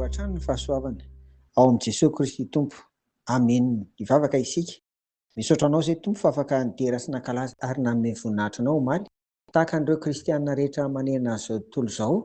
hatrany ny fahasoavana ao amin'i Jesoa Kristy Tompo. Amena. Hivavaka isika. Misaotra Anao izay Tompo fa afaka nidera sy nankalaza ary nanome voninahitra Anao omaly. Tahaka an'ireo kristiana rehetra manerana an'izao tontolo izao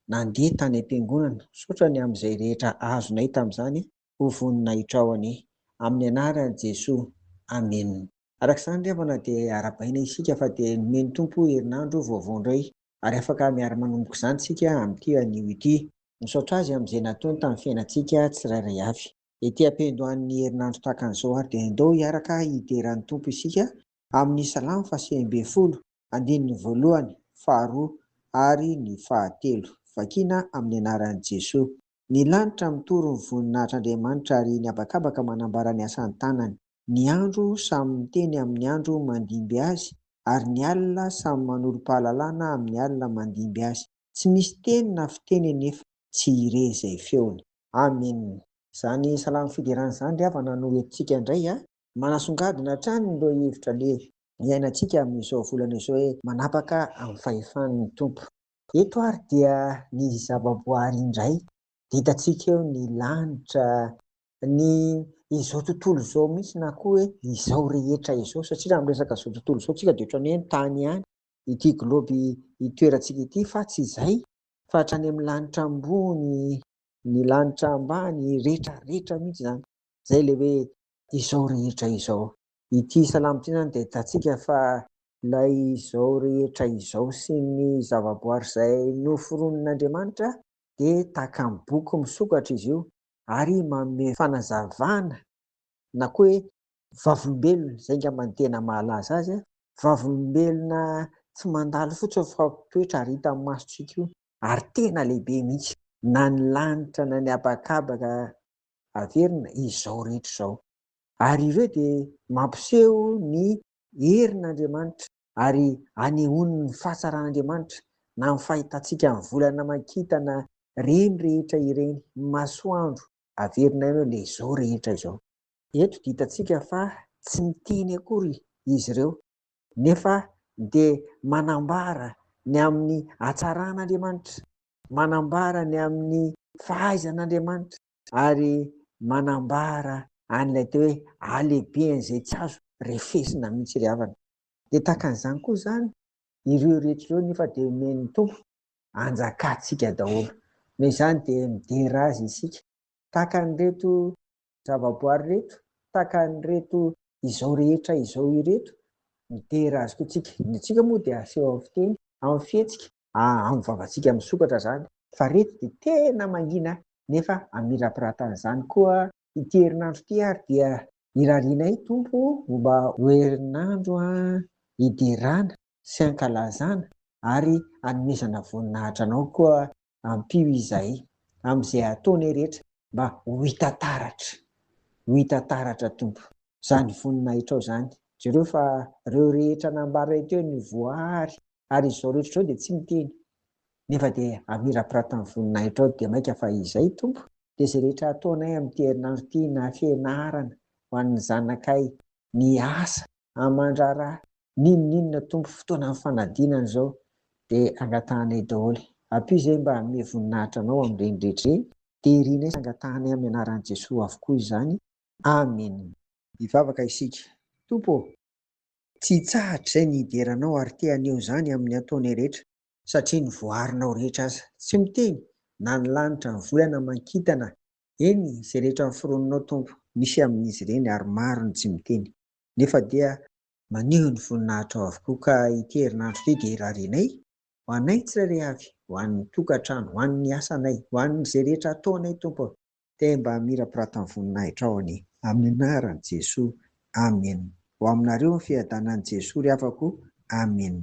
nandeha tany am-piangonana. Misaotra ny amin'izay rehetra azonay tamin'izany. Ho voninahitrao anie. Amin'ny anaran'i Jesoa. Amena. Araka izany ry havana dia arahabaina isika fa dia nomen'ny Tompo herinandro vaovao indray ary afaka miara-manomboka izany isika amin'ity anio ity. Misaotra Azy amin'izay nataony tamin'ny fiainantsika tsirairay avy. Ety am-piandohan'ny herinandro tahaka an'izao ary dia andao hiaraka hidera ny Tompo isika amin'ny Salamo faha-19, andininy voalohany, faharoa ary ny fahatelo. Vakina amin'ny anaran'i Jesoa. Ny lanitra mitory ny voninahitr'Andriamanitra ary ny habakabaka manambara ny asan'ny tanany. Ny andro samy miteny amin'ny andro mandimby azy, ary ny alina samy manolo-pahalalana amin'ny alina mandimby azy. Tsy misy teny na fiteny anefa tsy hire izay feony. Amen. Izany salamo fiderana izany ry havana no entintsika indray a! Manasongadina hatrany ireo hevitra lery iainantsika amin'izao volana izao hoe manapaka amin'ny fahefan'ny Tompo. Eto ary dia ny zavaboary indray dia hitantsika eo ny lanitra, ny izao tontolo izao mihitsy na koa hoe izao rehetra izao satria raha miresaka izao tontolo izao tsika dia ohatran'ny hoe ny tany ihany ity globe itoerantsika ity fa tsy izay fa hatrany amin'ny lanitra ambony, ny lanitra ambany, rehetra rehetra mihitsy izany. Izay ilay hoe izao rehetra izao. Ity salamo ity izany dia ahitantsika fa ilay izao rehetra izao sy ny zavaboary izay noforonin'Andriamanitra dia tahaka ny boky misokatra izy io ary manome fanazavana na koa hoe vavolombelona, izay angamba no tena mahalaza azy, vavolombelona tsy mandalo fotsiny fa mitoetra ary hita amin'ny masontsika io ary tena lehibe mihitsy na ny lanitra na ny habakabaka averina izao rehetra izao. Ary ireo dia mampiseho ny herin'Andriamanitra ary anehoany ny fahatsaran'Andriamanitra na ny fahitantsika ny volana aman-kintana ireny rehetra ireny, ny masoandro, averinay hoe ilay izao rehetra izao. Eto dia hitantsika fa tsy miteny akory izy ireo nefa dia manambara ny amin'ny hatsaran'Andriamanitra, manambara ny amin'ny fahaizan'Andriamanitra ary manambara an'ilay atao hoe halehiben'izay tsy azo refesina mihitsy ry havana. Dia tahaka an'izany koa izany ireo rehetra ireo nefa dia omen'ny Tompo anjakantsika daholo. Noho izany dia midera Azy isika. Tahaka an'ireto zavaboary ireto, tahaka an'ireto izao rehetra izao ireto, midera Azy koa tsika. Ny antsika moa dia aseho amin'ny fiteny, amin'ny fihetsika, amin'ny vavantsika misokatra izany, fa ireto dia tena mangina nefa amirapiratan'izany koa ity herinandro ity ary dia irarianay Tompo mba ho herinandro hiderana sy hankalazana ary hanomezana voninahitra Anao koa ampio izahay amin'izay ataonay rehetra mba ho hita taratra, ho hita taratra Tompo izany voninahitrao izany. Jereo fa ireo rehetra nambaranay teo ny voary ary izao rehetra izao dia tsy miteny nefa dia amirapiratan'ny voninahitrao dia mainka fa izay Tompo dia izay rehetra ataonay amin'ity herinandro ity na fianarana ho an'ny zanakay, ny asa aman-draharaha, n'inon'inona Tompo fotoanan'ny fanadinana izao dia angatahanay daholo. Ampio izay mba hanome voninahitra Anao amin'ireny rehetra ireny dia irinay sy angatahanay amin'ny anaran'i Jesoa avokoa izany. Amen. Hivavaka isika. Tompo ô! Tsy hitsahatra izay ny hidera Anao ary te haneho izany amin'ny ataonay rehetra, satria ny voarinao rehetra aza tsy miteny, na ny lanitra, ny volana aman-kintana, eny, izay rehetra noforoninao, Tompo, misy amin'izy ireny ary maro ny tsy miteny, nefa dia maneho ny voninahitrao avokoa, ka ity herinandro ity dia irarianay ho anay tsirairay avy, ho an'ny tokantrano, ho an'ny asanay, ho an'izay rehetra ataonay, Tompo ô, Te mba hamirapiratan'ny voninahitrao anie. Amin'ny anaran'i Jesoa. Amen. Ho aminareo ny fiadanan'i Jesoa ry havako. Amen.